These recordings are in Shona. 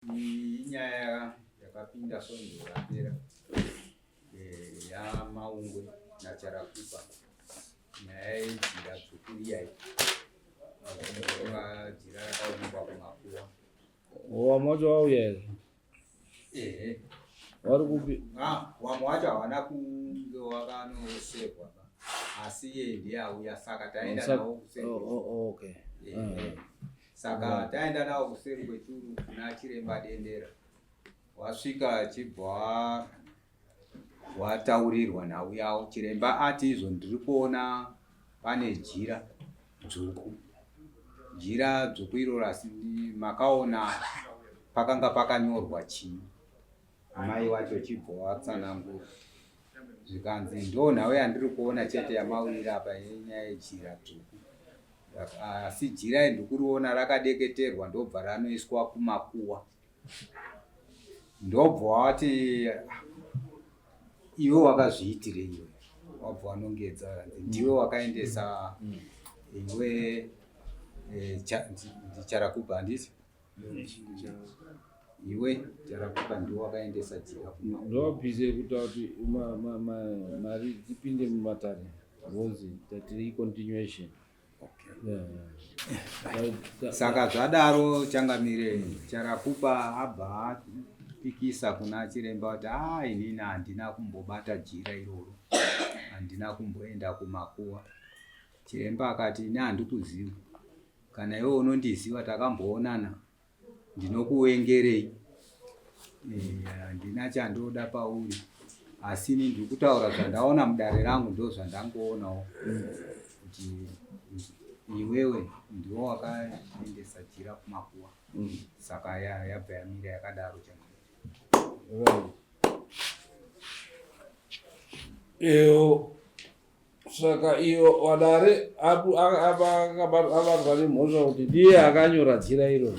Iyi inyaya yakapinda svondo rapera eh, yaMaungwe naCharakupa, nyaya yejira dzvuku riya iri jira rakaonekwa kumakuwa. Wamwe wacho wauya here? Ehe. Vari kupi? Ah, wamwe wacho hawana kunge wakanosekwa asi iye ndiye auya saka taenda nawo kuseri. Oh, oh, okay. Ehe. Saka taenda nawo kuseri kwechuru kuna chiremba Dendera. Wasvika achibva wataurirwa nhau yawo. Chiremba ati izvo ndiri kuona pane jira dzvuku. Jira dzvuku iroro asi makaona pakanga pakanyorwa chii? Mai wacho chibva watsanangura. Zvikanzi ndo nhau yandiri kuona chete yamauyira apa yenyaya yejira dzvuku. Asi jira iri ndikuriona rakadeketerwa ndobva ranoiswa kumakuwa. Ndobva wati iwe wakazviitirei iwe? Wabva wanongedza ndiwe wakaendesa iwe eh, ndicharakupa handiti? Iwe Charakupa ndiwe wakaendesa jira kuma. Ndovabhize kuita kuti mari dzipinde mumatare vonzi tatiri continuation. Okay. Yeah. Saka zvadaro changamire Charakupa abva apikisa kuna chiremba kuti ah inini handina kumbobata jira iroro handina kumboenda kumakuwa. Chiremba akati ini handikuzivi Kana iwe unondiziva takamboonana ndinokuwengerei eh, handina chandoda pauri asi ini ndiri kutaura zvandaona mudare rangu ndo zvandangoonawo kuti iwewe ndiwo wakaendesa jira kumakuwa saka yabva yamira yakadaro changa Eyo Saka iyo wadare abatwa nemhosva kuti ndiye akanyora jira iro.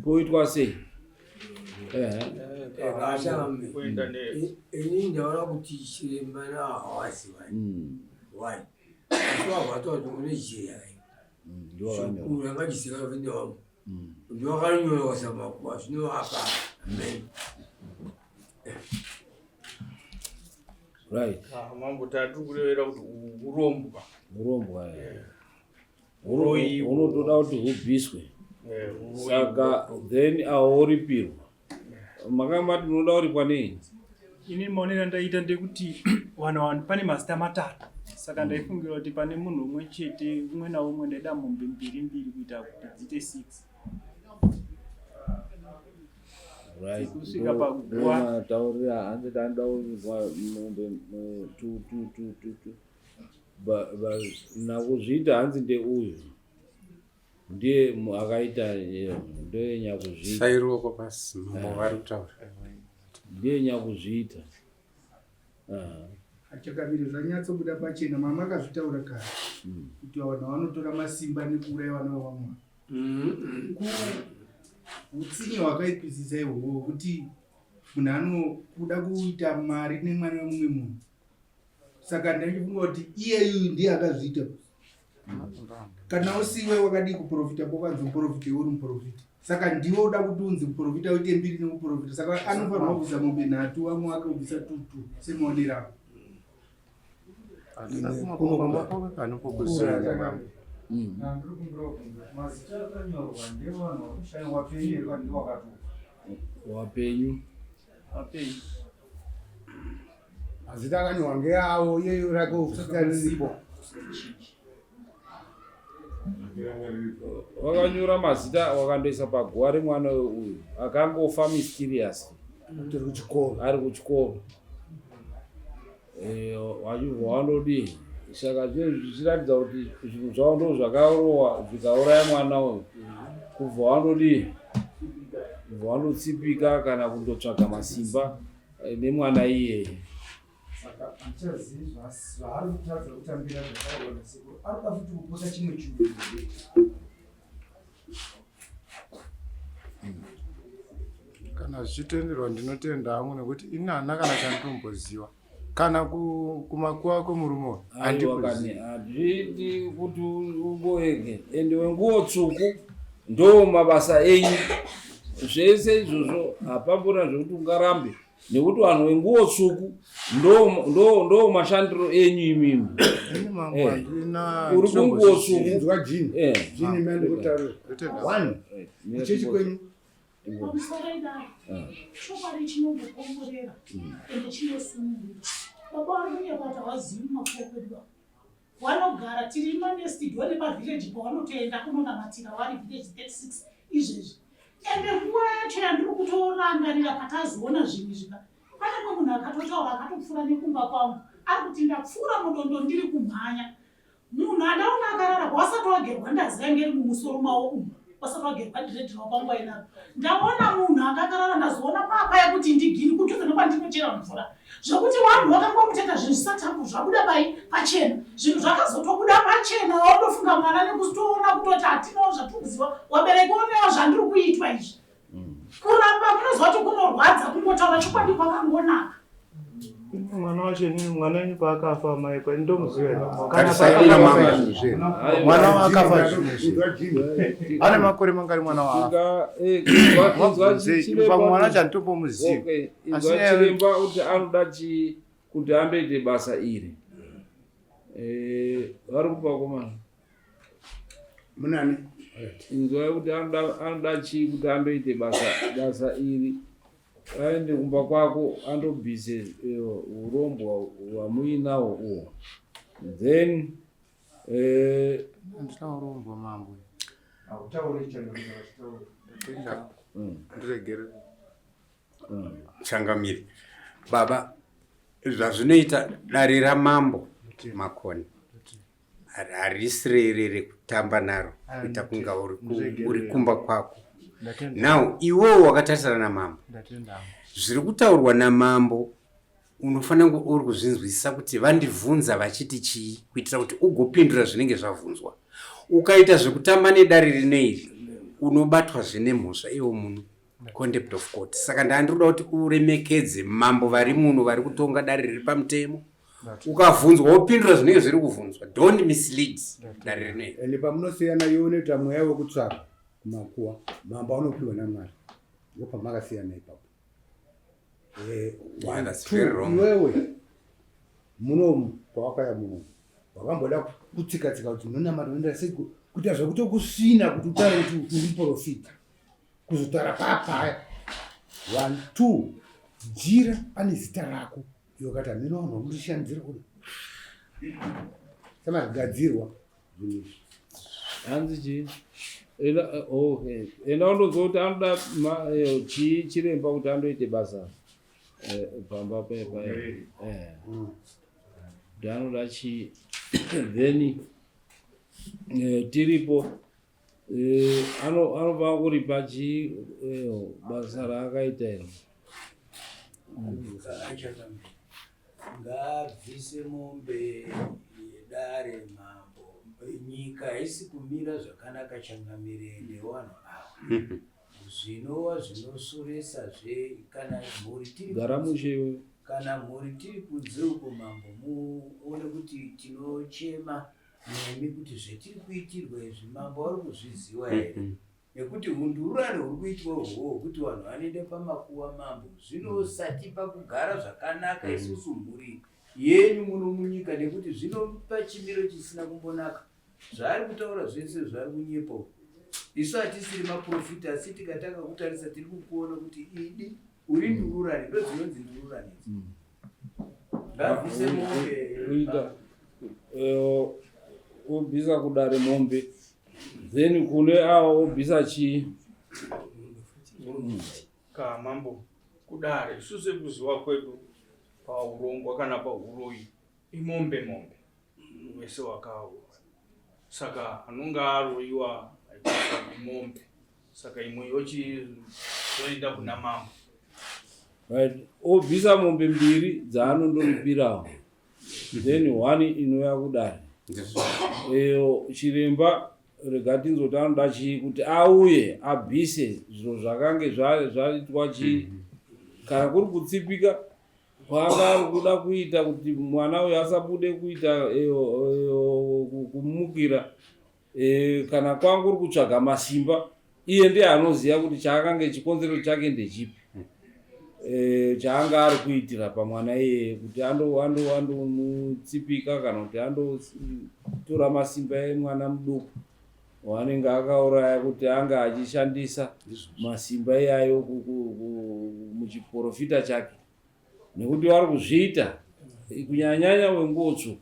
Poitwa sei? Ini ndaona kuti chiremba hawaziva. Why? Asi wabatwa kuti une jira. Zvukuru angachisika vende wangu. Ndiwakanyora samakuwa zvino apa. Amen. Right. Ah, mambo tatiri kurevera kuti urombwa. Urombwa. Eh. Uroyi unotoda kuti hubviswe. Eh, Saka then aworipirwa. Makanga mati munoda kuripwa nei? Ini maonero andaita ndekuti vanhu vanhu pane mazita matatu saka ndaifungira kuti pane munhu umwe chete umwe naumwe ndaida mombe mbiri mbiri kuita kuti dziite six. Right. Kusvika pakuguwa. Ndomataurira hanzi tanoda kuripwa mombe tu tu tu tu tu. Ba ba nakuzviita hanzi ndeuyu. Ndiye akaita ndiye nyakuzviita. Sai ruoko pasi mambo vari kutaura. Ndiye nyakuzviita. Achakamire zvanyatsobuda pachena mama akazvitaura kare kuti vanhu vanotora masimba nekuuraya vana vavamwe. Utsinye hwakaipisisa ihwohwo hwekuti munhu anokuda kuita mari nemwana wemumwe munhu. Saka ndaifunga kuti iyeyu ndiye akazviita. Kana usiwe wakadii kuprofita pokanzi muprofita iwe uri muprofita. Saka ndiwe uda kuti unzi muprofita uite mbiri nekuprofita. Saka anofanirwa kubvisa mombe nhatu vamwe wake ubvisa tutu semaonero ako. Wapenyu. Wapenyu. Mazita akanyorwa ngeawo iyeyo rake zita riripo. Wakanyora mazita wakandoisa paguva remwana uyu akangofa mysteriously ari kuchikoro ari kuchikoro eh, wachibva wandodii saka zvinhu zvichiratidza kuti zvinhu zvavo ndo zvakarowa zvikauraya mwana uyu kubva wandodii kubva wandotsipika kana kundotsvaga masimba eh, nemwana iyeye Saka handichazivi zvaari kutadza kutambira zvataurwa nasekuru. Ari kuda futi kupota chimwe chinhu here? Kana zvichitenderwa ndinotenda hangu nekuti ini handina kana chandinomboziva kana kumakuva kwemurume uyu handikuzivi. Hazviiti kuti ungoege ende wenguwo tsvuku. Ndo mabasa enyu zvese izvozvo, hapambona zvekuti ungarambe nekuti vanhu venguwo tsvuku ndo ndo ndo mashandiro enyu imimi. Ini mambo Eh. handina Uri kunguwo tsvuku. Inzwa jini. Eh. Jini mimi ndikutaurira. One. Kuchechi kwenyu. Pamusoro idai, chokwadi chinombokomborera ende chinosunungura. Baba vari kunyepa kuti havazivi mumakuva kwedu baba. Vanogara tiri manest door nepavhireji pavanotoenda kunonamatira vari village 36 izvezvi. Ende nguva yacho yandiri kutorangarira patazoona zvinhu izvi ka, pane mumwe munhu akatotaura akatopfuura nekumba kwangu ari kuti ndapfuura mudondo ndiri kumhanya. Munhu andaona akarara wasati wagerwa ndaziva ngeri mumusoro mawo umu wasati wagerwa dread rako panguva inaro. Ndaona munhu akakarara, ndazoona papa yekuti ndigini kudhuze nekwandinochera mvura, zvekuti vanhu vakanga kutoita zvinhu zvisati zvabuda pai pachena. Zvinhu zvakazotobuda pachena, waundofunga mwana nekutoona kutoti hatinawo zvatiri kuziva. Wabereki, onewo zvandiri kuitwa izvi. Kuramba munoziva kuti kunorwadza, kungotaura chokwadi kwakangonaka. Mwana wacho inini, mwana wenyu paakafa mai kwa ndomuziva. Tarisai kuna mama zve. Mwana wakafa zvinezvi ane makore mangari mwana waafa? Pamwe mwana wacho handitombomuzivi. Okay, Asi inzwa chiremba kuti anoda chii kuti amboite basa iri. Vari kupa komana. Munani? Inzwa kuti anoda chii kuti amboite basa iri, aende kumba kwako andobvise urombwa hwamuinawo uhwo, then Handina urombwa, mambo. Hautauri changamire. Ndatenda. Ndiregere. Changamire, baba, zvazvinoita dare ramambo Makoni harisi rere rekutamba naro, kuita kunga uri kumba kwako. Ndatenda. Now iwewo wakatarisana namambo, Ndatenda. zviri kutaurwa namambo unofanira kunge uri kuzvinzwisisa kuti vandibvunza vachiti chii, kuitira kuti ugopindura zvinenge zvabvunzwa. Ukaita zvekutamba nedare rino iri, unobatwa zvine mhosva iwo muno, contempt of court. Saka ndandinoda kuti uremekedze mambo vari muno, vari kutonga dare riri pamutemo. Ukabvunzwa, wopindura zvinenge zviri kubvunzwa. Don't mislead dare rino iri. Ende pamunosiyana, iwe unoita mweya wekutsvaka kumakuwa, mambo anopiwa namwari. Ndopamakasiyana ipapo. Yeah, One, that's two, very wrong. Iwewe munomu pawakaya munomu wakamboda kutsika tsika kuti ndinonamata, unoenda sei kuita zvekutokusvina kuti utaure kuti uri muprofita, kuzotaura papaya. One, two, jira pane zita rako, iwe ukati hameno vanhu vakurishandidzira kuda samazvigadzirwa zvinhu izvi. Hanzi chii? Enda, okay, enda undoziva kuti anoda chii chiremba kuti andoite basa pamba pepa, kuti anoda chii. Then tiripo, anofanira kuripa chii basa raakaita iro? Ngaabvise mombe yedare, mambo. Nyika haisi kumira zvakanaka, changamire, nevanhu ava, zvinova zvinosuresa zve kana mhuri tiri Gara mushe iwe. Kana mhuri tiri kunze uko, mambo, muone kuti tinochema nemi kuti zvetiri kuitirwa izvi, mambo, vari kuzviziva here? Nekuti undururani huri kuitwa uhwohwo hwekuti vanhu vanoenda pamakuva, mambo, zvinosatipa kugara zvakanaka isusu mhuri yenyu muno munyika, nekuti zvinopa chimiro chisina kumbonaka. Zvaari kutaura zvese zvari kunyepa uku. Isu hatisiri maprofita, asi tikatanga kutarisa tiri kukuona kuti idi uri ndururani, ndo dzinonzi ndururani idzi. Ngabvise mombe. Kuita obvisa kudare mombe, then kune ava obvisa chii? Ka mambo, kudare isu sekuziva kwedu paurongwa kana pauroyi imombe, mombe wese wakaurwa. Saka anonge aroyiwa aibvisa mombe, saka imwe yochizoenda kuna mambo. Right, obvisa mombe mbiri dzaanondoripirawo, then one inouya kudare. Eyo chiremba, rega tinzoti anoda chii kuti auye abvise zviro zvakange zvaitwa chii, kana kuri kutsipika kwaanga ari kuda kuita kuti mwana uyu asabude kuita eyo, kumukira, kana kwangu uri kutsvaga masimba. Iye ndiye anoziva kuti chaakange chikonzero chake ndechipi e, chaanga ari kuitira pamwana iyeye kuti andomutsipika kana kuti andotora masimba emwana muduku waanenge akauraya kuti anga achishandisa masimba iyayo muchiporofita chake nekuti vari kuzviita kunyanyanya wenguo tsvuku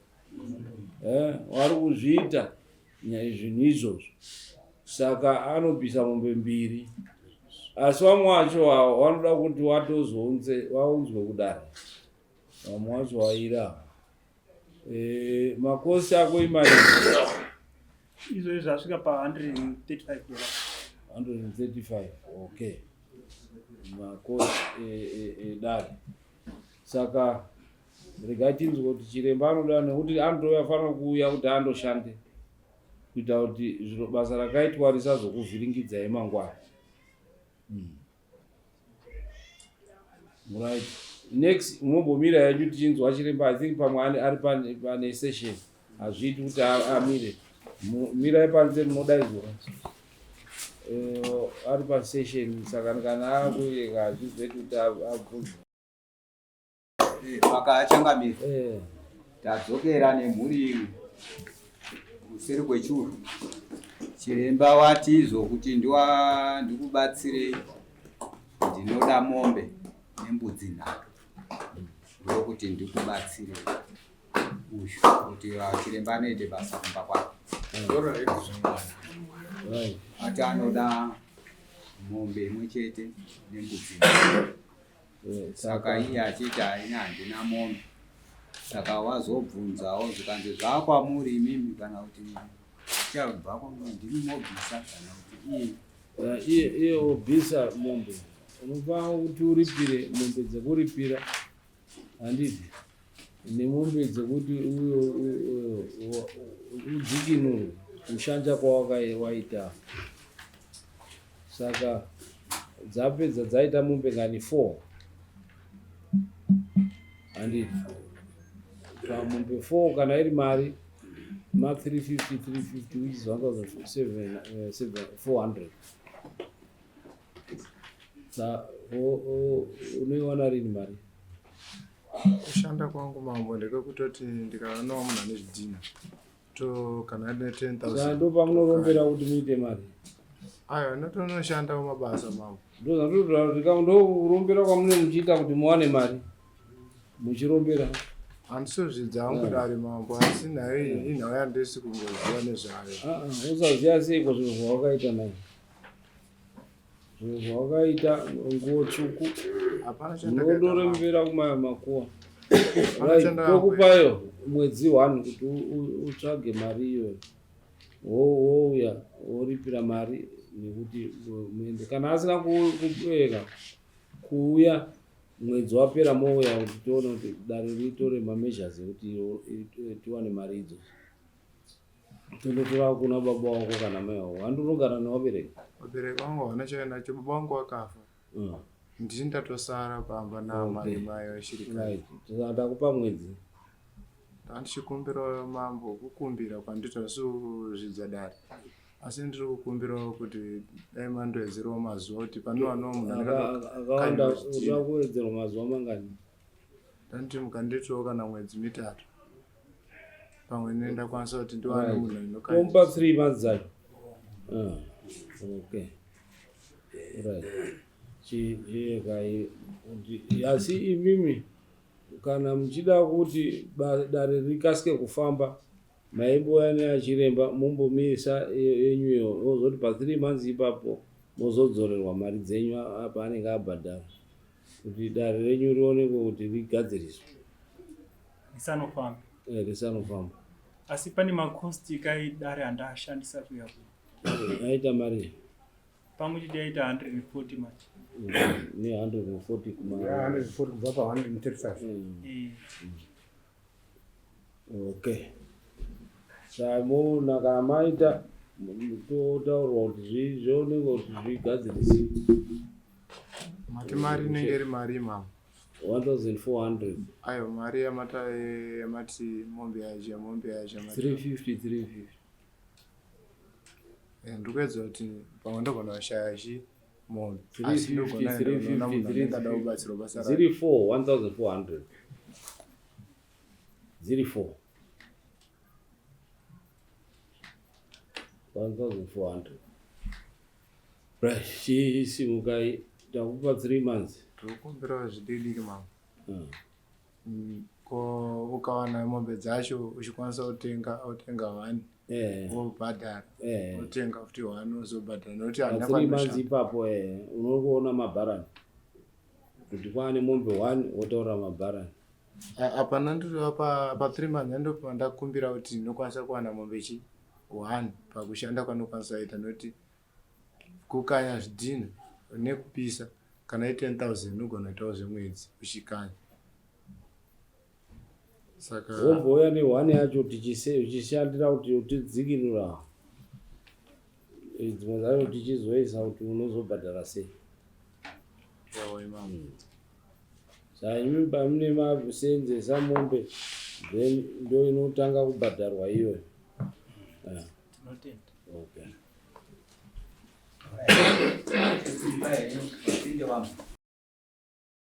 eh, vari kuzviita zvinhu izvozvo saka anobvisa mombe mbiri asi vamwe vacho vanoda kuti watozounze vaunzwe kudare vamwe vacho vaira eh, makosi ako imari izvo zvasvika pa 135 dollars 135 okay makosi edare e, e saka regai tinzwe kuti chiremba anoda nekuti anotouya fanira kuuya kuti andoshande kuita kuti zviro basa rakaitwa risazokuvhiringidzai mangwana mm. Right. Next munombomira yenyu tichinzwa chiremba I think pamwe ari pane session hazviiti kuti amire mirai panze munodaidzwa eh, ari pasession saka kana akuyeka hazvizoiti kuti abvunze eh, saka achangamira eh. tadzokera nemhuri kuseri kwechuru chiremba wati izvo kuti ndikubatsirei ndinoda mombe nembudzi nhatu ndokuti ndikubatsire uyu kuti chiremba anoite basa kumba kwake ati anoda mombe imwe chete nembudzi eh, saka iye achiti haina handina mombe saka wazobvunzawo zvikanzi zvaakwamuri imimi kana kuti chabva kwamuri ndimi mobvisa kana kuti iye eh, iye iye obvisa mombe unofanira kuti uripire mombe dzekuripira handiti nemombe dzekuti uyo udzikinurwe kushanja kwawakawaita saka dzapedza dzaita mombe ngani four handiti pamombe four kana iri mari ma 350 350 which is 1400 sa unoiwana rini mari kushanda kwangu mambo ndekekutoti ndikaonawo munhu ane zvidhina to kana ane 10000 ndo pamunorombera kuti muite mari ayo ndotonoshandawo mabasa mambo ndozvandokurombera kwamune muchiita kuti muwane mari muchirombera handisozvidza hangu dare mambo asi nayo iyi inhau yandisi kungoziva nezvayo ah, ah, usaziva seiko zvinhu zvawakaita nayo Zvinhu zvawakaita nguo tsvuku unodorembera kumaya makuwa tokupayo mwedzi one kuti utsvage mari iyoyo wouya woripira mari nekuti muende kana asina kueka kuuya mwedzi wapera mouya kuti tione kuti dare ritore mameasures ekuti tiwane mari idzodzo Tondotora kuna baba wako kana mai wako. Handi unogara nevabereki? Vabereki vangu havana chainacho. Baba vangu vakafa. Mm. Ndini ndatosara pamba naamai mai vashirikadzi. Right. Ndakupa mwedzi. Ndandichikumbirawo mambo kukumbira kwandita suzvidza dare. Asi ndiri kukumbirawo kuti dai mandowedzerawo mazuva kuti panowanawo munhu akawanda uda kuwedzerwa mazuva mangani? Ndanditi mukanditiwo kana mwedzi mitatu. pamwe ne ndakwanisa kuti ndiwane munhu anomupa 3 months dzacho ah, okay right chiyekai asi imimi kana muchida kuti dare rikasike kufamba maimbouya neachiremba mumbomisa yenyuyo ozoti pa 3 months ipapo mozodzorerwa mari dzenyu apa anenge abhadhara kuti dare renyu rionekwe kuti rigadziriswe risanofamba eh, risanofamba asi pane macost kai dare andashandisa kuya eh, aita mari pamwe chete yaita 140 manje ne 140 kuma 140 kubva pa 135 mm. eh. Okay samoona kana maita totaurwa kuti zvionekwa kuti zvigadzirise mati mari inenge iri mari imamo 1400 ayo mari yamata yamati mombe yacho mombe yacho 350 350 Eh, ndiri kuedza kuti pamwe ndogona kushaya chi mombe asi ndogona kuenda munhu anenge ada kubatsirwa basa rake. Dziri 4 1400 dziri 4 1400 right chisimukai takupa 3 months. Ndiri kukumbirawo zvidiki mama. Ko ukawana mombe dzacho uchikwanisa kutenga otenga one eh. wobhadhara eh. otenga futi one wozobhadhara nokuti handina kwandinoshanda ipapo eh, unokuona mabharani kuti kwaane mombe one wotaura mabharani apa ndandireva pa three months ndopa ndakumbira kuti ndinokwanisa kuwana mombe chi one pakushanda kwandinokwanisa kuita nokuti kukanya zvidhinha nekupisa kana i 10000 unogona kuitawo zvemwedzi uchikanya saka wombouya nehwani yacho tichishandira kuti tidzikinura dzimwe dzacho tichizoisa kuti unozobhadhara sei saka imi pamune maseenzesa mombe then ndo inotanga kubhadharwa iyoyo ah. Okay.